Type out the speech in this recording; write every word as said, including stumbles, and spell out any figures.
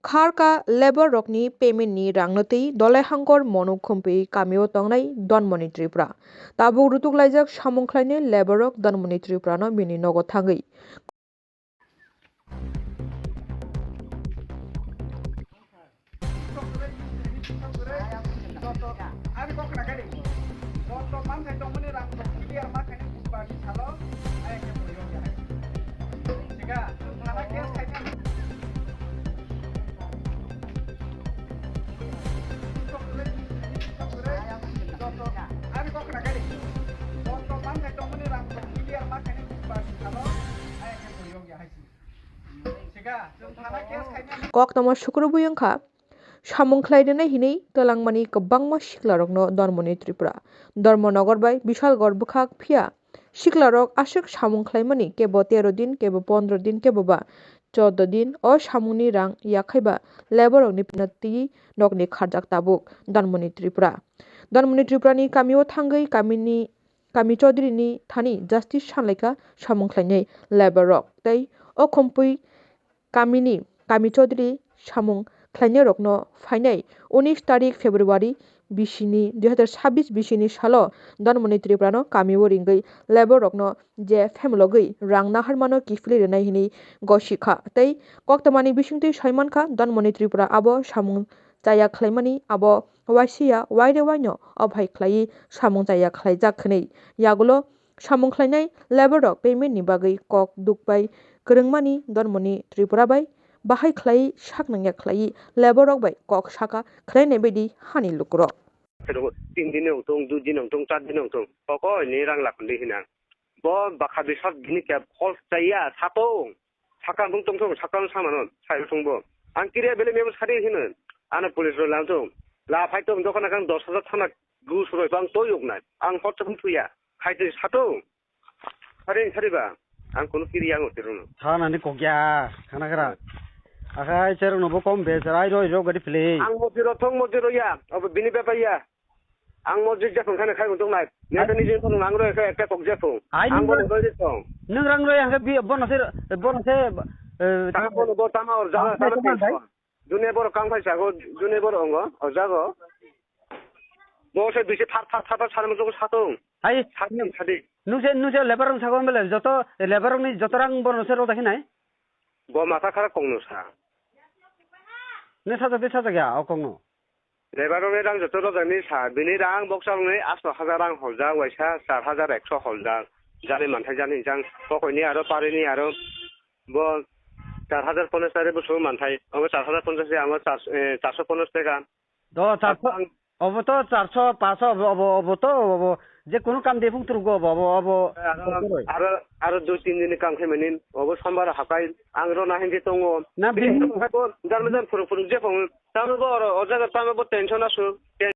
Kharka labour rokni payment ni rangno twi Dolaihangkor Monuk Khumpui kamio tongnai Donmoni Tripura. Tabuk rutuk laijak samung khlainai labour rok Donmoni Tripura no bini nogo thangwi. Koktwma sukrubwi wngkha, samung khlai rwnai hinwi twlangmani kwbangma siklarokno Dharmoni Tripura, Dharmanagar bai Bishalgarh bwkhak, phiya siklarok aswk samung khlaimani, kebo tero din, kebo pondro din, kebo ba chordo din, o samungni rang yakhai ba labour rokni payment twi nokni kharjak tabuk Dharmoni Tripura. Dharmoni Tripurani kamio thangwi kamini, kami Chaudhary ni thani justice sanlaikha samung khlainai labour rok tei o Khumpui kamini kami Chaudhary samung khlainairokno phainai unis tarik February bisini, dui hazar sabbish bisini salo Dhanmani Tripurano kamio ringwi labour rokno je phaimlogwi rang naharmano kiphilwi rwnai hinwi gosikha tei koktwmani bisingtwi saimankha Dhanmani Tripura abo samung chaya khlaimani abo waisiya waire waino ophai khlaiwi samung chaya khlaijak hinwi. Yagulo samung khlainai labour rok payment ni bagwi kok dukbai kwrwngmani Dhanmani Tripura bai bahai khlai sak nangya khlai labour rok bai kok saka khlainai baidi hani lukurok. Tin din wngthung, dui din wngthung, char din wngthung, kok o ni rang lakhon di hinang. Bo bakha biswk bini khe hol chaya satung. Sakang thung tong thung, sakang samano sai thung bo. Ang kiriya bele memo sari hino. Ano police rok lam thung. La phai tong dokana kang dos hajar thana gus roi bang toi uk nai. Ang hot thung thuya. Khai twi satung. Sari sari ba. Ang kunu kiriya ang otirung. Thana ni kokya, khana kara. Akhai cherung no bo kom be sarai roi rok gadi play. Ang motiro thung motiro ya. Obo bini bepa ya. Ang mosjid jephung khani khai tongnai. Neta nijin phung ang roi khe ekta kok jephung. Ai, ang nung bono roi roi tong. Nung rang roi hangke bi bono se, bono se, eh, tang bono bo tama or jaga, ah, tama tang tang. Dunia boro kang phai sago, dunia boro ongo, o jago. Bo se bisi thar thar thar thar sarma jogo satung. Ai, sadi sadi. Nung se, nung se labour rang sago mele, joto labour rang ni joto rang bono se rok dakhi nai. Bo matha khara kongno sa. Ne sajak de sajak ya, o kongno. Labour rokni rang joto rojak ni sa, bini rang boksa rokni asto hajar rang holjak, waisa char hajar ekso holjak, jani manthai jani jang, pokoni aro parini aro bo char hajar ponchash tari busu manthai, obo char hajar ponchash ya, obo char, eh, charso ponchash taka. Do, charso, ang obo to charso, paso, obo, obo, obo to, obo, je kunu kam de phung turugo, obo, obo, obo, aro, obo to roi. Aro, aro dui tin din ni kam khaimani, obo sombar hakai, ang rona hinke tongo. Na, bini bini hakai bo, jar jar phuruk phuruk je phung, tamo bo oro, o jaga tamo bo tension asu.